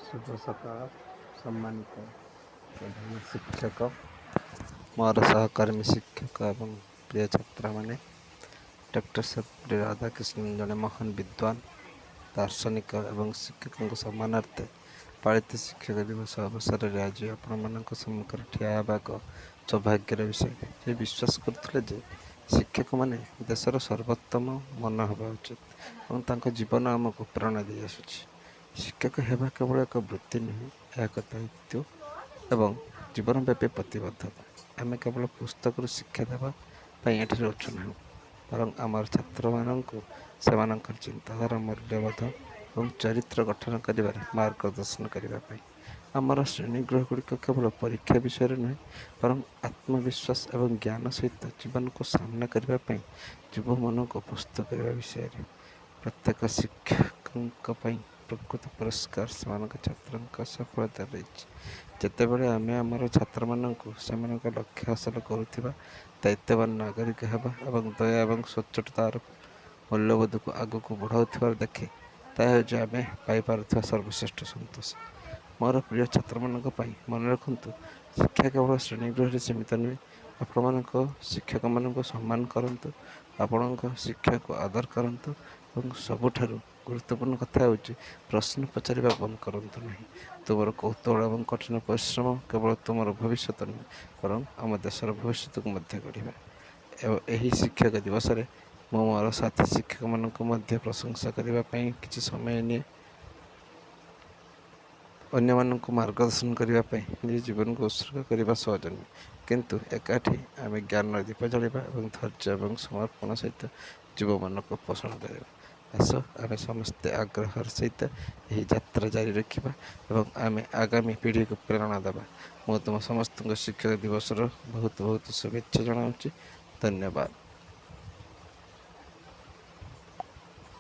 ଶୁଭ ସକାଳ, ସମ୍ମାନିତ ପ୍ରଧାନ ଶିକ୍ଷକ, ମୋର ସହକର୍ମୀ ଶିକ୍ଷକ ଏବଂ ପ୍ରିୟ ଛାତ୍ରମାନେ। ଡକ୍ଟର ସର୍ବପଲ୍ଲୀ ରାଧାକୃଷ୍ଣନ ଜଣେ ମହାନ ବିଦ୍ୱାନ, ଦାର୍ଶନିକ ଏବଂ ଶିକ୍ଷକଙ୍କ ସମ୍ମାନାର୍ଥେ ପାଳିତ ଶିକ୍ଷକ ଦିବସ ଅବସରରେ ଆଜି ଆପଣମାନଙ୍କ ସମ୍ମୁଖରେ ଠିଆ ହେବା ଏକ ସୌଭାଗ୍ୟର ବିଷୟ। ସେ ବିଶ୍ୱାସ କରୁଥିଲେ ଯେ ଶିକ୍ଷକମାନେ ଦେଶର ସର୍ବୋତ୍ତମ ମନ ହେବା ଉଚିତ ଏବଂ ତାଙ୍କ ଜୀବନ ଆମକୁ ପ୍ରେରଣା ଦେଇଆସୁଛି। ଶିକ୍ଷକ ହେବା କେବଳ ଏକ ବୃତ୍ତି ନୁହେଁ, ଏହା ଏକ ଦାୟିତ୍ୱ ଏବଂ ଜୀବନବ୍ୟାପୀ ପ୍ରତିବଦ୍ଧତା। ଆମେ କେବଳ ପୁସ୍ତକରୁ ଶିକ୍ଷା ଦେବା ପାଇଁ ଏଠାରେ ଅଛୁ ନାହୁଁ, ବରଂ ଆମର ଛାତ୍ରମାନଙ୍କୁ ସେମାନଙ୍କର ଚିନ୍ତାଧାରା, ମୂଲ୍ୟବୋଧ ଏବଂ ଚରିତ୍ର ଗଠନ କରିବାରେ ମାର୍ଗଦର୍ଶନ କରିବା ପାଇଁ। ଆମର ଶ୍ରେଣୀଗୃହଗୁଡ଼ିକ କେବଳ ପରୀକ୍ଷା ବିଷୟରେ ନୁହେଁ, ବରଂ ଆତ୍ମବିଶ୍ୱାସ ଏବଂ ଜ୍ଞାନ ସହିତ ଜୀବନକୁ ସାମ୍ନା କରିବା ପାଇଁ ଯୁବମନକୁ ପ୍ରସ୍ତୁତ କରିବା ବିଷୟରେ। ପ୍ରତ୍ୟେକ ଶିକ୍ଷକଙ୍କ ପାଇଁ ପ୍ରକୃତ ପୁରସ୍କାର ସେମାନଙ୍କ ଛାତ୍ରଙ୍କ ସଫଳତାରେ ରହିଛି। ଯେତେବେଳେ ଆମେ ଆମର ଛାତ୍ରମାନଙ୍କୁ ସେମାନଙ୍କ ଲକ୍ଷ୍ୟ ହାସଲ କରୁଥିବା, ଦାୟିତ୍ୱବାନ ନାଗରିକ ହେବା ଏବଂ ଦୟା ଏବଂ ସଚ୍ଚୋଟତାର ମୂଲ୍ୟବୋଧକୁ ଆଗକୁ ବଢ଼ାଉଥିବାର ଦେଖେ, ତାହା ହେଉଛି ଆମେ ପାଇପାରୁଥିବା ସର୍ବଶ୍ରେଷ୍ଠ ସନ୍ତୋଷ। ମୋର ପ୍ରିୟ ଛାତ୍ରମାନଙ୍କ ପାଇଁ ମନେ ରଖନ୍ତୁ, ଶିକ୍ଷା କେବଳ ଶ୍ରେଣୀଗୃହରେ ସୀମିତ ନୁହେଁ। ଆପଣମାନଙ୍କ ଶିକ୍ଷକମାନଙ୍କୁ ସମ୍ମାନ କରନ୍ତୁ, ଆପଣଙ୍କ ଶିକ୍ଷାକୁ ଆଦର କରନ୍ତୁ ଏବଂ ସବୁଠାରୁ ଗୁରୁତ୍ୱପୂର୍ଣ୍ଣ କଥା ହେଉଛି ପ୍ରଶ୍ନ ପଚାରିବା ବନ୍ଦ କରନ୍ତୁ ନାହିଁ। ତୁମର କୌତୂହଳ ଏବଂ କଠିନ ପରିଶ୍ରମ କେବଳ ତୁମର ଭବିଷ୍ୟତ ନୁହେଁ, ବରଂ ଆମ ଦେଶର ଭବିଷ୍ୟତକୁ ମଧ୍ୟ ଗଢ଼ିବା। ଏବଂ ଏହି ଶିକ୍ଷକ ଦିବସରେ ମୁଁ ମୋର ସାଥୀ ଶିକ୍ଷକମାନଙ୍କୁ ମଧ୍ୟ ପ୍ରଶଂସା କରିବା ପାଇଁ କିଛି ସମୟ ନିଏ। ଅନ୍ୟମାନଙ୍କୁ ମାର୍ଗଦର୍ଶନ କରିବା ପାଇଁ ନିଜ ଜୀବନକୁ ଉତ୍ସର୍ଗ କରିବା ସହଜ ନୁହେଁ, କିନ୍ତୁ ଏକାଠି ଆମେ ଜ୍ଞାନର ଦୀପ ଜାଳିବା ଏବଂ ଧୈର୍ଯ୍ୟ ଏବଂ ସମର୍ପଣ ସହିତ ଯୁବମାନଙ୍କୁ ପୋଷଣ କରିବା। ଆସ, ଆମେ ସମସ୍ତେ ଆଗ୍ରହର ସହିତ ଏହି ଯାତ୍ରା ଜାରି ରଖିବା ଏବଂ ଆମେ ଆଗାମୀ ପିଢ଼ିକୁ ପ୍ରେରଣା ଦେବା। ମୁଁ ତୁମ ସମସ୍ତଙ୍କୁ ଶିକ୍ଷକ ଦିବସର ବହୁତ ବହୁତ ଶୁଭେଚ୍ଛା ଜଣାଉଛି। ଧନ୍ୟବାଦ।